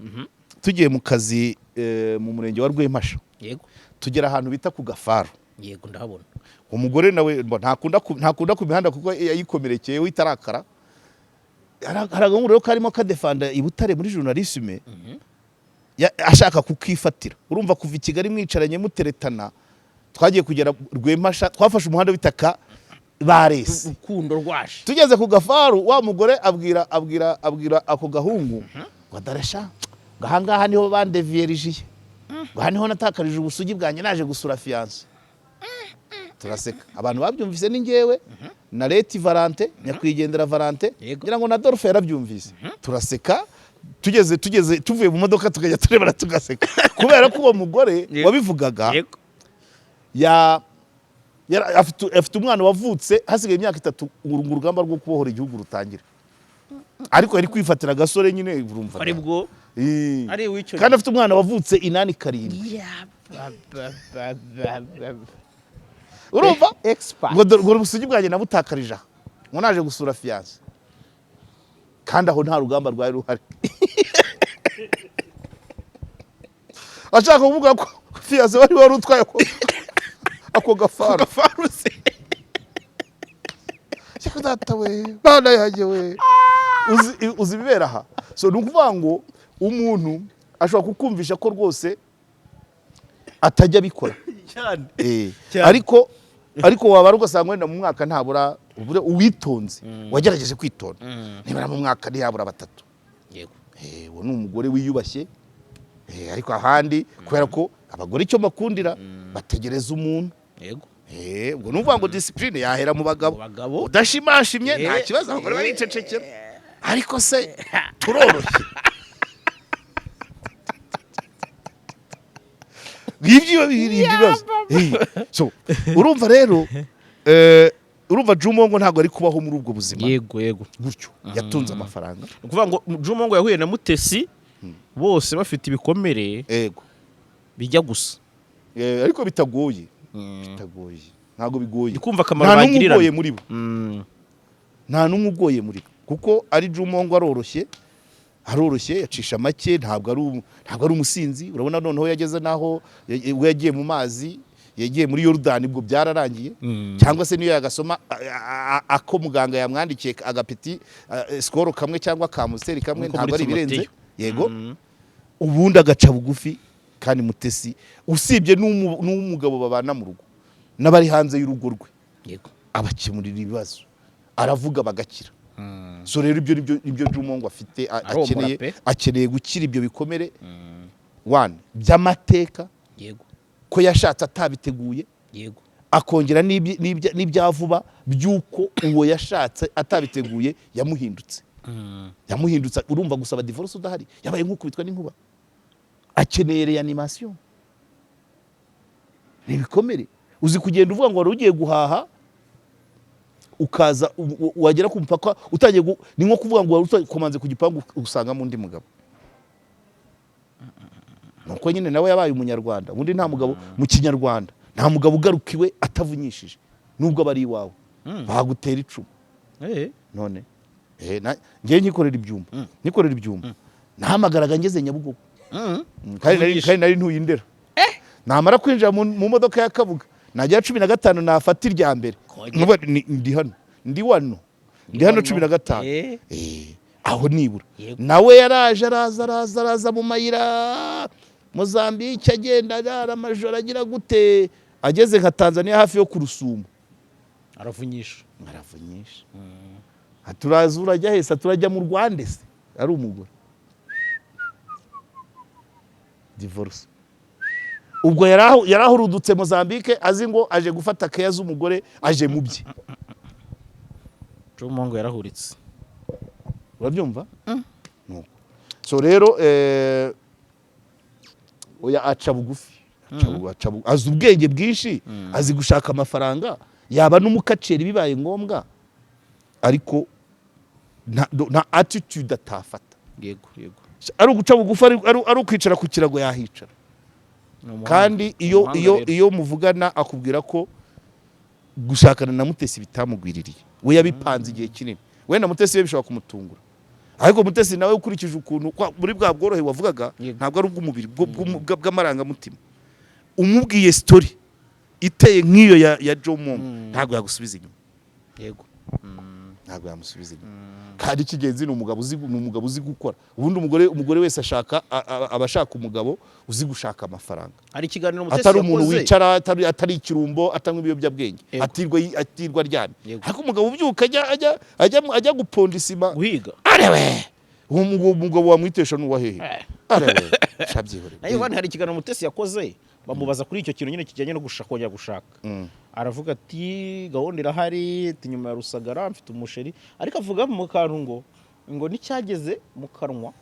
tugiye mu kazi mu murenge wa Rwempasha, tugera ahantu bita ku Gafaru. Yego, ndahabona. Umugore nawe ntakunda ku mihanda kuko yayikomerekeye we itarakara. Hari agahungu rero karimo kadefanda i Butare muri journalisme, ashaka kukifatira. Urumva, kuva i Kigali mwicaranye muteretana, twagiye kugera Rwempasha, twafashe umuhanda w'itaka barese. Urukundo rwaje. Tugeze ku Gafaru, wa mugore abwira ako gahungu ngo: "Daresha, ngo ahangaha niho bandeviyerijiye, ngo aha niho natakarije ubusugi bwanjye naje gusura fiancé." Turaseka. Abantu babyumvise ni njyewe na Leti Valante, nyakwigendera Valante, ngira ngo na Dolphe yarabyumvise. Turaseka, tugeze tuvuye mu modoka tukajya turebana tugaseka, kubera ko uwo mugore wabivugaga ya afite umwana wavutse hasigaye imyaka 3 ngo urugamba rwo kubohora igihugu rutangire, ariko yari kwifatira agasore nyine, urumva. Ari bwo ari w'icyo Kandi afite umwana wavutse 87. Ya ba ba ba ba ba. Urumva? Expert. Ngo dore ngo ubusugi bwanjye nabutakarije aha, ngo naje gusura fiancé, kandi aho nta rugamba rwari ruhari. Ashaka kuvuga ko fiancé wari utwaye ako gafaru. Gafaru se. Shyaka data we, bana yanjye we, uzi ibibera aha. So ni ukuvuga ngo umuntu ashobora kukumvisha ko rwose atajya abikora. Cyane. Cyane. Ariko wabara ugasanga wenda mu mwaka ntabura ubure uwitonze, wagerageje kwitonda, nibura mu mwaka ntiyabura batatu. Uwo ni umugore wiyubashye. Ariko ahandi, kubera ko abagore icyo bakundira bategereza umuntu. Ubwo ni ukuvuga ngo discipline yahera mu bagabo. Mu bagabo. Udashimashimye nta kibazo, abagore baricecekera. Ariko se turoroshye? Ngibyo biri ibibazo. So urumva rero, urumva Jumongo ntabwo ari kubaho muri ubwo buzima yego yego gutyo. Yatunze amafaranga. Ni ukuvuga ngo Jumongo yahuye na Mutesi bose bafite ibikomere bijya gusa. Ariko bitagoye, bitagoye, ntabwo bigoye. Ndi kumva akamaro Nta n'umwe bagirirana. ugoye muri bo. Nta n'umwe ugoye muri bo, kuko ari Jumongo aroroshye, aroroshye, yacisha make, ntabwo ari umusinzi. Urabona noneho yageze n'aho ubwo yagiye mu mazi, yagiye muri Yorudani, ubwo byararangiye. Cyangwa se niyo yagasoma ako muganga yamwandikiye, agapeti Skol kamwe cyangwa ka Amstel kamwe, Nkuko ntabwo muri ari ibirenze. Timoteyo. Yego. Ubundi agaca bugufi. Kandi Mutesi, usibye n'umugabo babana mu rugo n'abari hanze y'urugo rwe, abakemurira ibibazo, aravuga bagakira. So rero ibyo nibyo Jumongo afite Aromora akeneye. pe. Akeneye gukira ibyo bikomere one by'amateka, ko yashatse atabiteguye, akongera n'ibya vuba by'uko uwo yashatse atabiteguye yamuhindutse, yamuhindutse. Urumva, gusaba divorce udahari yabaye nk'ukubitwa n'inkuba. Akeneye réanimation, ni ibikomere. Uzi kugenda uvuga ngo wari ugiye guhaha, ukaza wagera ku mupaka utangiye ni nko kuvuga ngo wari ukomanze ku gipangu usangamo undi mugabo. Nuko nyine nawe yabaye umunyarwanda. Ubundi nta mugabo mu kinyarwanda, nta mugabo ugaruka iwe atavunyishije, nubwo aba ari iwawe, bagutera icumu. None ngewe nkikorera ibyumba, nahamagaraga ngeze Nyabugogo. Uvugisha. Kandi nari ntuye Indera. Namara kwinjira mu modoka ya Kabuga, nagera 15, nafata irya mbere. Kongera. Nkuba ndi hano, ndi wano, ndi hano Wano. 15. Aho nibura nawe yaraje, araza, araza, araza mu mayira Mozambique, agenda arara amajoro, agira gute, ageze nka Tanzania hafi yo ku Rusumo, Aravunyisha. Aravunyisha. Turaza, urajya hese? Turajya mu Rwanda. Se ari umugore, divorce. Ubwo yarahurudutse Mozambique, azi ngo aje gufata keya z'umugore, aje mu bye. Jumongo yarahuritse. Urabyumva? Nuko so rero oya, aca bugufi. Azi ubwenge bwinshi, azi gushaka amafaranga, yaba n'umukaceri bibaye ngombwa, ariko nta attitude atafata. Yego yego Ari uguca bugufi, ari ukwicara ku kirago yahicara. Ni umuhanga. Kandi iyo Umuhanga iyo rero. iyo muvugana akubwira ko Gushakana na Mutesi bitamugwiririye, we yabipanze igihe kinini. Wenda Mutesi we bishobora kumutungura, ariko Mutesi nawe ukurikije ukuntu muri bwa bworohe wavugaga, ntabwo ari ubw'umubiri, bw'amarangamutima. Umubwiye story iteye nk'iyo ya Jomo, ntabwo yagusubiza inyuma. Ntabwo yamusubiza inyuma. Kandi icy'ingenzi ni umugabo uzi gukora. Ubundi umugore wese ashaka aba ashaka umugabo uzi gushaka amafaranga, Hari ikiganiro Mutesi atari umuntu yakoze. wicara, atari ikirumbo, atanywa ibiyobyabwenge, atirwa aryamye, ariko umugabo ubyuka ajya guponda isima, Guhiga. Arewe, uwo mugabo wamwitesha n'uwa hehe? Arewe, shabyihorere. Nayo Ivan, hari ikiganiro Mutesi yakoze, bamubaza kuri icyo kintu nyine kijyanye no gushaka, kongera gushaka. Aravuga ati gahunda irahari, ati nyuma ya Rusagara mfite umusheri, ariko avuga mu kantu ngo n'icyageze mu kanwa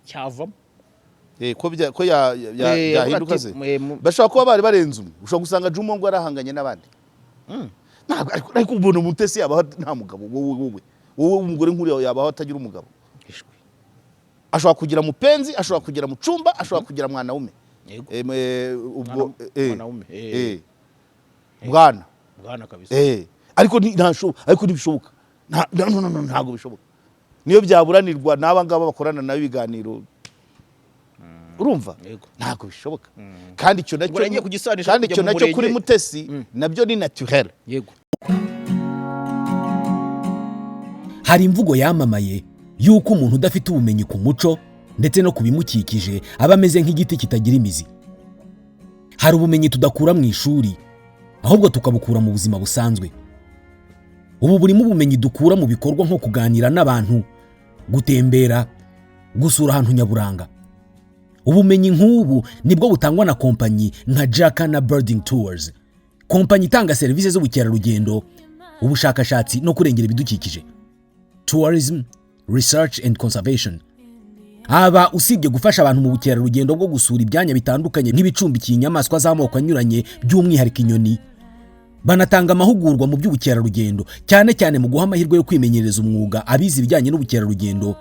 cyavamo. Ko byahinduka avuga se? ati, Bashobora kuba bari barenze umwe. Ushobora gusanga Jumo ngo yarahanganye n'abandi. Ntabwo ariko ubona Umutesi yabaho nta mugabo? Wowe umugore nk'uriya yabaho atagira umugabo? Ishwi. Ashobora kugira mupenzi, ashobora kugira mucumba, ashobora kugira mwanaume. Ubwo Mwanaume, bwana. Bwana kabisa. Ariko ariko ntibishoboka. No, no, no, ntabwo bishoboka. Niyo byaburanirwa n'aba ngaba bakorana nawe ibiganiro, urumva? Yego. Ntabwo bishoboka. Kandi icyo nacyo Ubwo yagiye kugisanisha kandi kujya icyo mu nacyo kuri murenge. Mutesi nabyo ni naturel. Hari imvugo yamamaye y'uko umuntu udafite ubumenyi ku muco ndetse no ku bimukikije aba ameze nk'igiti kitagira imizi. Hari ubumenyi tudakura mu ishuri, ahubwo tukabukura mu buzima busanzwe. Ubu burimo ubumenyi dukura mu bikorwa nko kuganira n'abantu, gutembera, gusura ahantu nyaburanga. Ubumenyi nk'ubu nibwo butangwa na kompanyi nka Jacana Birding Tours, kompanyi itanga serivisi z'ubukerarugendo, ubushakashatsi no kurengera ibidukikije, tourism, research and conservation. Aba usibye gufasha abantu mu bukerarugendo bwo gusura ibyanya bitandukanye nk'ibicumbikiye inyamaswa z'amoko anyuranye, by'umwihariko inyoni, banatanga amahugurwa mu by'ubukerarugendo, cyane cyane mu guha amahirwe yo kwimenyereza umwuga abize ibijyanye n'ubukerarugendo,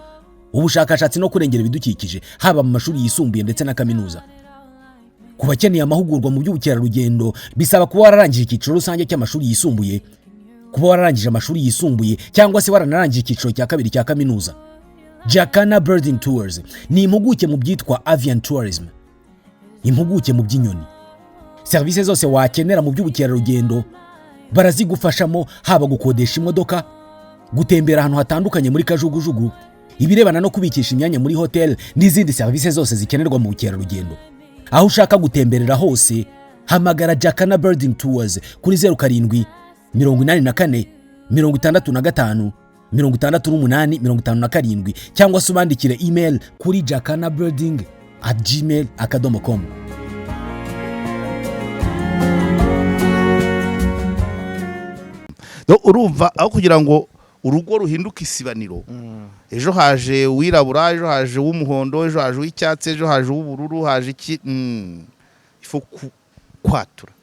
ubushakashatsi no kurengera ibidukikije, haba mu mashuri yisumbuye ndetse na kaminuza. Ku bakeneye amahugurwa mu by'ubukerarugendo, bisaba kuba wararangije icyiciro rusange cy'amashuri yisumbuye, kuba wararangije amashuri yisumbuye cyangwa se waranarangije icyiciro cya kabiri cya kaminuza. Jacana Birding Tours ni impuguke mu byitwa avian tourism, impuguke mu by'inyoni. Serivisi zose wakenera mu by'ubukerarugendo barazigufashamo, haba gukodesha imodoka, gutembera ahantu hatandukanye muri kajugujugu, ibirebana no kubikisha imyanya muri hoteli n'izindi serivisi zose zikenerwa mu bukerarugendo. Aho ushaka gutemberera hose, hamagara Jacana Birding Tours kuri 0784 65 68 57 cyangwa se ubandikire email kuri jacanabirding@gmail.com. Urumva, aho kugira ngo urugo ruhinduke isibaniro, ejo haje uwirabura, ejo haje uw'umuhondo, ejo haje uw'icyatsi, ejo haje uw'ubururu, haje iki, ifu kwatura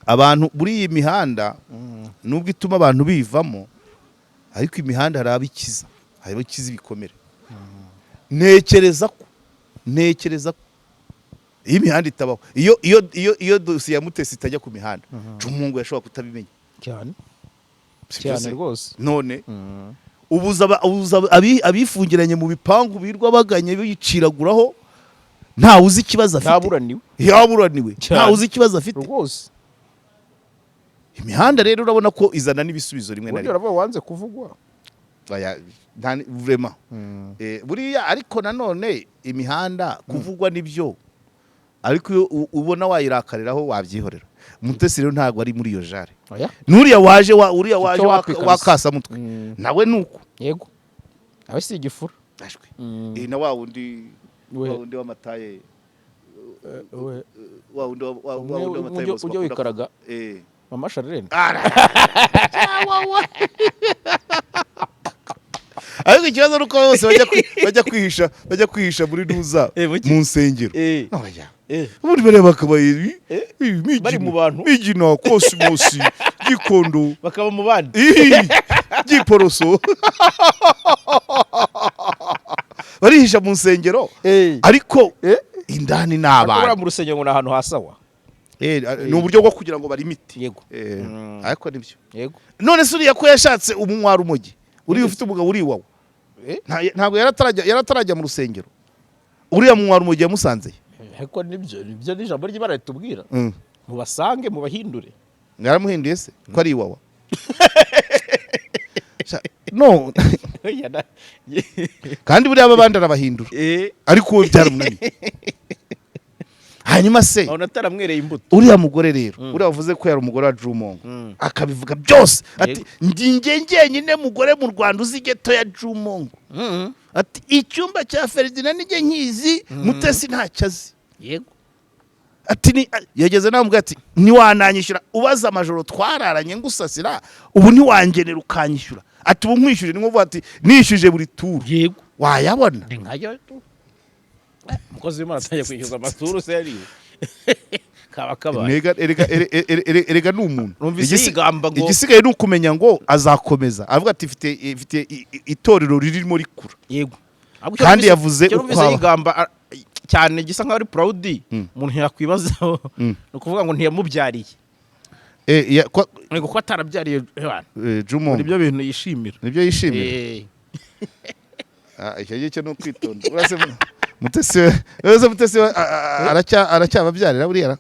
abantu muri iyi mihanda. Nubwo ituma abantu bivamo, ariko imihanda hari abikiza, hari abikiza ibikomere. Ntekereza ko iyo imihanda itabaho, iyo dosiye ya Mutesi itajya ku mihanda, Jumungu yashobora kutabimenya. Cyane. Si byo Cyane se? rwose. None ubuza abifungiranye mu bipangu, birwa baganye, biciraguraho, ntawe uzi ikibazo afite. Ntaburaniwe. Yaburaniwe. Cyane. Ntawe uzi ikibazo afite. Imihanda rero urabona ko izana n'ibisubizo rimwe na Ubundi rimwe. baravuga wanze kuvugwa. Aya, vraiment. Buriya ariko nanone imihanda kuvugwa nibyo, ariko iyo ubona wayirakariraho wabyihorera. Mutesi rero ntabwo ari muri iyo jare. Oya. N'uriya waje uriya waje Icyo wapi kabisa. wakasamutwe nawe nuko. Yego, nawe si igifura. Ashwe. Na wa wundi We. wa wundi w'amataye, We. wa wundi wa Umwe wundi w'amataye bose ujya bakunda wikaraga. Mama Charlene. Ariko ikibazo ni uko bose bajya kwihisha muri nuza Buki. mu nsengero. Oya. Ubundi bariya bakabaye Bari mu bantu. Migina, Kosimosi, Gikondo, Bakaba mu bandi. Ih, Giporoso, barihisha mu nsengero, ariko indani ni Ariko buriya abantu. mu rusengero ngo ni ahantu hasawa. Ni uburyo bwo kugira ngo barimite. Ariko nibyo. None se uriya ko yashatse umunywa rumogi, uriya ufite umugabo uri iwawe? Ntabwo yaratarajya mu rusengero, uriya munywa rumogi yamusanze. Ariko nibyo n'ijambo ry'Imana ritubwira: mubasange, mubahindure. Yaramuhinduye se ko ari iwawa? No kandi buriya abandi arabahindura, ariko we byaramunaniye. Hanyuma se Abona ataramwereye imbuto. uriya mugore rero, uriya wavuze ko yari umugore wa Jumongo, akabivuga byose ati: "Ndi njye njyenyine mugore mu Rwanda uzi ghetto ya Jumongo." Ati: "Icyumba cya Ferdinand nijye nkizi, Mutesi ntacyo azi." Ati ni yageze namubwira ati: "Ntiwananyishyura, ubaza amajoro twararanye ngusasira, ubu ntiwangenera ukanyishyura." Ati: "Ubu nkwishyuje ni nko ati nishyuje buri turu wayabona." Ni nkayo tu. Umukozi w'Imana atangiye kwishyuza amaturu se yariye kaba kabaye. Erega ni umuntu. Numvise yigamba ngo Igisigaye ni ukumenya ngo azakomeza avuga ati mfite itorero ririmo rikura. Ahubwo icyo Kandi yavuze icyo uko numvise aba. yigamba cyane gisa nkaho ari proud, umuntu yakwibazaho, ni ukuvuga ngo ntiyamubyariye. Ni kuko atarabyariye abantu. Jumongo. Nibyo bintu yishimira. Nibyo yishimira. Ah, icyo ngicyo ni ukwitonda. Urase Mutesi urase Mutesi we, aracyababyarira buriya?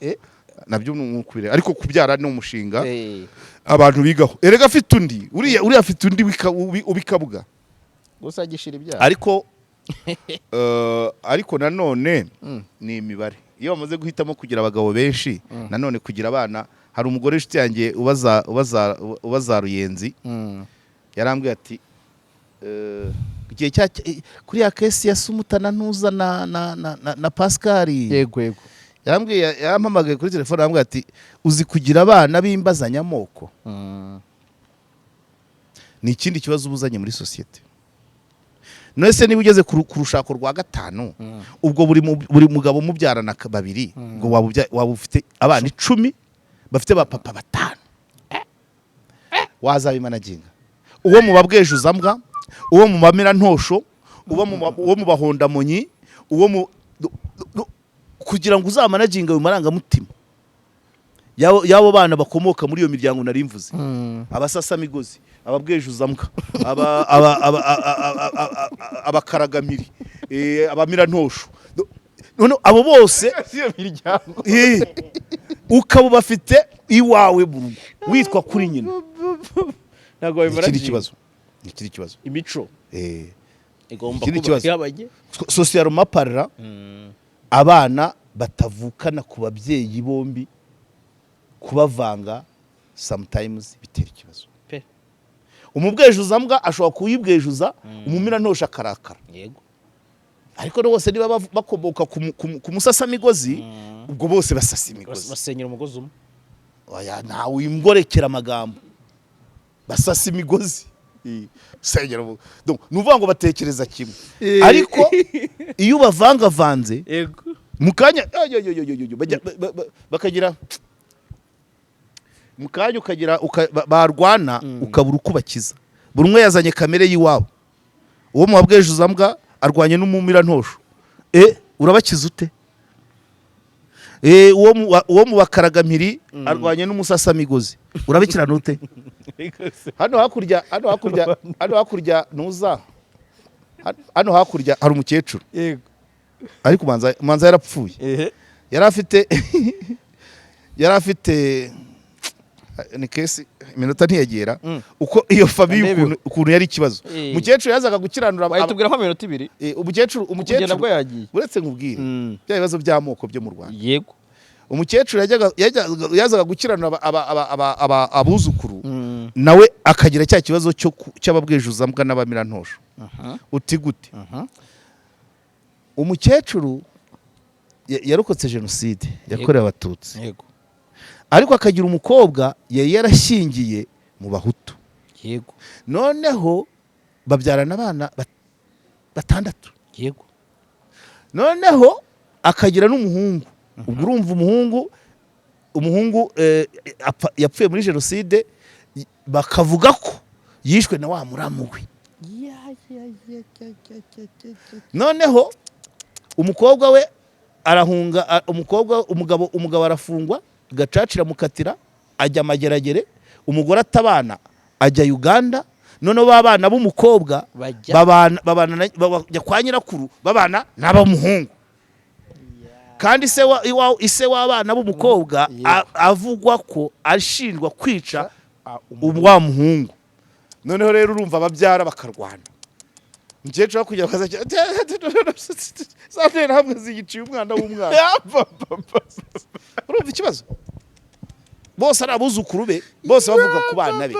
Nabyo ni ukubireba, ariko kubyara ni umushinga abantu bigaho. Erega afite undi, uriya afite undi ubikabuga. Gusa agishira ibyaha. Ariko nanone ni imibare. Iyo bamaze guhitamo kugira abagabo benshi, nanone kugira abana. Hari umugore w'inshuti yanjye ubaza Ruyenzi, yarambwiye ati igihe cya kuri ya case ya Sumutana ntuza na Pascal, yego yego yarambwiye, yarampamagaye kuri telefone, arambwira ati: "Uzi kugira abana b'imbazanyamoko ni ikindi kibazo uba uzanye muri sosiyete. None se niba ugeze ku rushako rwa gatanu, ubwo buri mugabo mubyarana babiri, ngo waba ufite abana 10 bafite ba papa batanu, wazabimanaginga? Uwo mu babwejuzambwa, uwo mu bamirantosho, uwo mu bahondamonyi, uwo mu kugira ngo uzamanaginge ayo marangamutima y'abo bana bakomoka muri iyo miryango nari mvuze, abasasamigozi, ababwejuzambwa, abakaragamiri, abamirantosho, none abo bose iyo miryango ukaba ubafite iwawe mu rugo witwa kuri nyina, ntabwo ni ikindi wabimara. kibazo, ni ikindi kibazo. Imico igomba Ikindi kuba kibazo. yabanye. Socialement parlant, abana batavukana ku babyeyi bombi, kubavanga sometimes bitera ikibazo. Pe. Umubwejuzambwa ashobora kuyibwejuza, umumirantosho akarakara. Ariko rwose niba bakomoka ku musasamigozi, ubwo bose basasa imigozi. Basenyera umugozi umwe. Oya, ntawe wimgorekera amagambo, basasa imigozi. Senyera Donc, ni ukuvuga ngo batekereza kimwe, ariko iyo ubavangavanze mu kanya ay, ay, ay, ay, ay, bakagira mu kanya ukagira barwana, ukabura uko ubakiza. Buri umwe yazanye kamere y'iwabo. Uwo mu babwejuzambwa arwanye n'umumirantosho, urabakiza ute? Uwo mu bakaragamiri arwanye n'umusasamigozi, urabikirana ute? Hano hakurya ntuza, hano hakurya hari umukecuru, ariko umanza yarapfuye. Yari afite ni case, iminota ntiyegera. Uko iyo famille Andebe. ukuntu yari ikibazo. Umukecuru yazaga gukiranura Wahita nko minota 2. Umukecuru Kugenda umukecuru bwo yagiye. Uretse nkubwire bya bibazo by'amoko byo mu Rwanda. Umukecuru yazaga gukiranura abuzukuru, nawe akagira cya kibazo cy'ababwejuzambwa n'abamirantosho. Uti gute? Umukecuru yarokotse jenoside yakorewe Abatutsi, ariko akagira umukobwa yari yarashyingiye mu Bahutu. Noneho babyarana abana batandatu. Noneho akagira n'umuhungu. Ubwo urumva umuhungu yapfuye muri jenoside, bakavuga ko yishwe na wa muramu we. Noneho umukobwa we arahunga, umukobwa umugabo arafungwa. Gacaca iramukatira, ajya Mageragere. Umugore atabana, ajya Uganda. Noneho ba bana b'umukobwa Bajya babana, bajya kwa nyirakuru, babana n'ab'umuhungu. Kandi se ise w'abana b'umukobwa avugwa ko ashinjwa kwica wa muhungu. Noneho rero urumva ababyara bakarwana, umukecuru kugira bakazajya za nterahamwe zigiciye umwana w'umwana. Urumva ikibazo? Bose ari abuzukuru be, bose bavuka ku bana be.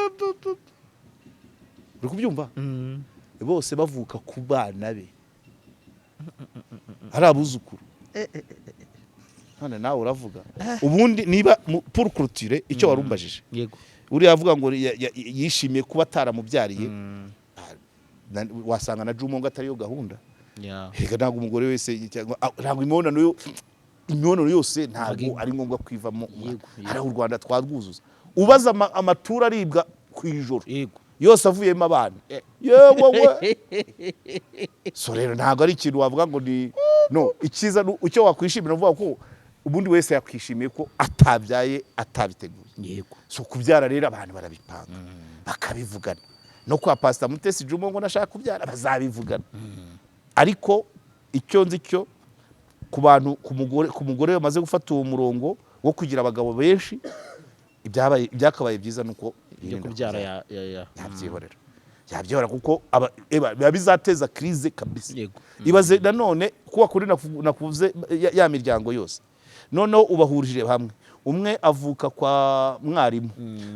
Uri kubyumva? Bose bavuka ku bana be, ari abuzukuru. None nawe uravuga ubundi niba pour clôturer icyo warumbajije, uriya avuga ngo yishimiye kuba ataramubyariye, wasanga na Juma ngo atariyo gahunda. Reka, ntabwo umugore wese cyangwa ntabwo imibonano yose ntabwo ari ngombwa kwivamo umwana. Hari aho u Rwanda twarwuzuza. Ubaza amaturo aribwa ku ijoro yose avuyemo abana, yewe we. So rero ntabwo ari ikintu wavuga ngo ni no icyiza. Icyo wakwishimira, uvuga ko ubundi wese yakwishimiye ko atabyaye atabiteguye. So kubyara rero abantu barabipanga, bakabivugana. No kwa Pasita Mutesi Juma ngo nashaka kubyara bazabivugana. Ariko icyo nzi cyo, ku bantu, ku mugore bamaze gufata uwo murongo wo kugira abagabo benshi, ibyabaye byakabaye byiza nuko Ibyo yirinda kubyara ya Yabyihorera kuko biba bizateza crise kabisa. Ibaze nanone kuba kuri nakuvuze ya miryango yose, noneho ubahurije hamwe, umwe avuka kwa mwarimu,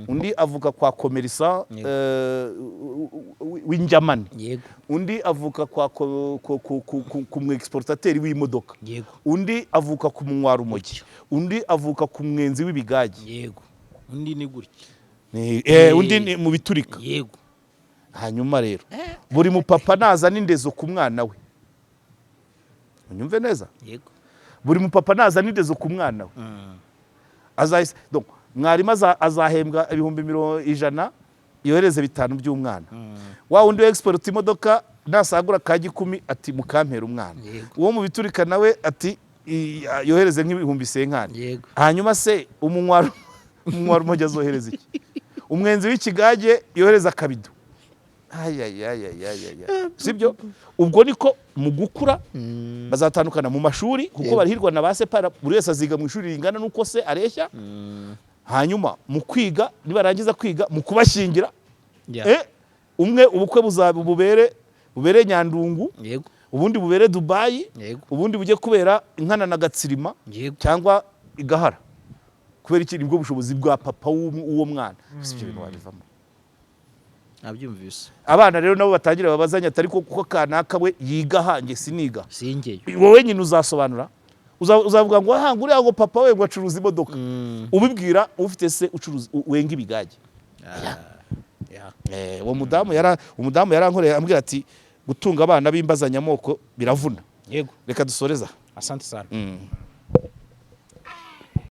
undi avuka kwa commerçant w'injyamani, undi avuka kwa ku mu exportateur w'imodoka, undi avuka ku munywarumogi, undi avuka ku mwenzi w'ibigage. Yego, undi ni gutya. Undi ni mu biturika. Hanyuma rero buri mupapa nazana indezo ku mwana we, unyumve neza, buri mupapa nazana indezo ku mwana we, azahise, donc mwarimu azahembwa 100,000, yohereze 5 by'umwana. Wa wundi w'export imodoka nasagura ka gikumi, ati mukampera umwana. Uwo mu biturika nawe ati yohereze nk'ibihumbi 50. Hanyuma se umunywarumogi azohereza iki? Umwenzi w'ikigage yohereza akabido. Ayayayayaya, sibyo? Ubwo niko mu gukura bazatandukana mu mashuri, kuko barihirwa na ba separa, buri wese aziga mu ishuri ringana n'uko se areshya. Hanyuma mu kwiga, nibarangiza kwiga, mu kubashyingira, umwe ubukwe buzaba bubere Nyandungu, ubundi bubere Dubayi, ubundi bujye kubera Inkana na Gatsirima cyangwa Igahara. Kubera iki? Nibwo bushobozi bwa papa w'uwo mwana. Si ibyo bintu wabivamo? Nabyumvise. Abana rero nabo batangira babazanya, atari ko kuko kanaka we yiga hanjye siniga. Singeyo. Wowe nyine uzasobanura, uzavuga ngo aha ngo uriya ngo papa we ngo acuruza imodoka, ubibwira ufite se ucuruza wenga ibigage. Uwo mudamu yara umudamu yarankoreye, ambwira ati gutunga abana b'imbazanyamoko biravuna. Reka dusoreza. Asante sana.